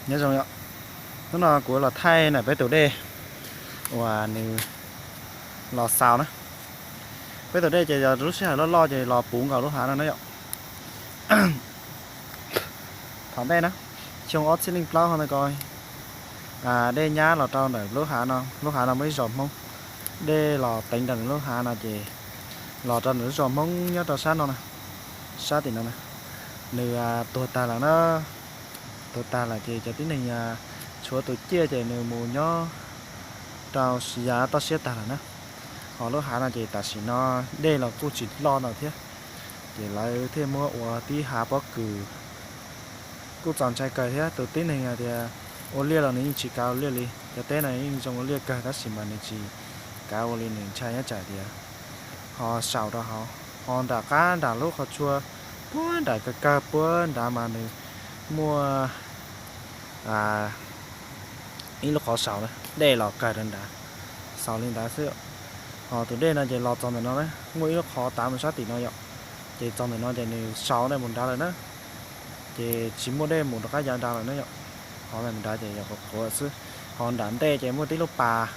Nyob zoo yom, hnub no kuv los thaij na peb tus dej uas nws los xaus na. Peb tus dej ces yog lub sij hawm loj loj ces los puv nkaus lub hav no na yom. Thaum ntej na, xyoo ob txhiab leej plaub ho na ko, dej nyab los rau ntawm lub hav no, lub hav no muaj ib zos Hmoob, dej los teev rau ntawm lub hav no ces los rau ntawm lub zos Hmoob nyob rau sab no na, sab tim no na, nws tuag tag lawm na. Tuag tag lawm ces cov tib neeg tshuav tus ciaj ces nws mus nyob rau yav toj siab tag lawm na. Ho lub hav no ces tam sim no dej los kuj tsis loj ntau thiab, ces lawv thiaj muab ua tib hav pob kws. Kuj txaus ntshai kawg thiab, tus tib neeg hais tias ua liaj los nws yeej tsis kav ua liaj li. Cov teb no yeej zoo ua liaj kawg tab sis mas nws tsis kav ua li, nws ntshai nyob tsam tias ho saum rau hauv, ho nram qab nram lub qhov tsua puag nram kawg kawg puag nrad mas nws muaj ib lub qhov saud na, dej los kawg rau nrad, xaus li ntawd xwb. Ho tus dej no ces los txog ntawm no na, muaj ib lub qhov tav mus sab tim no yom, ces txog ntawm no ces nws saud ntawm mus nrad lawm na, ces tsis muaj dej mus rov qab yav nrad lawm na yom. Qhov ntawm mus nrad ces yog qhuav qhuav xwb. Ho nram ntej ces muaj tib lub pas,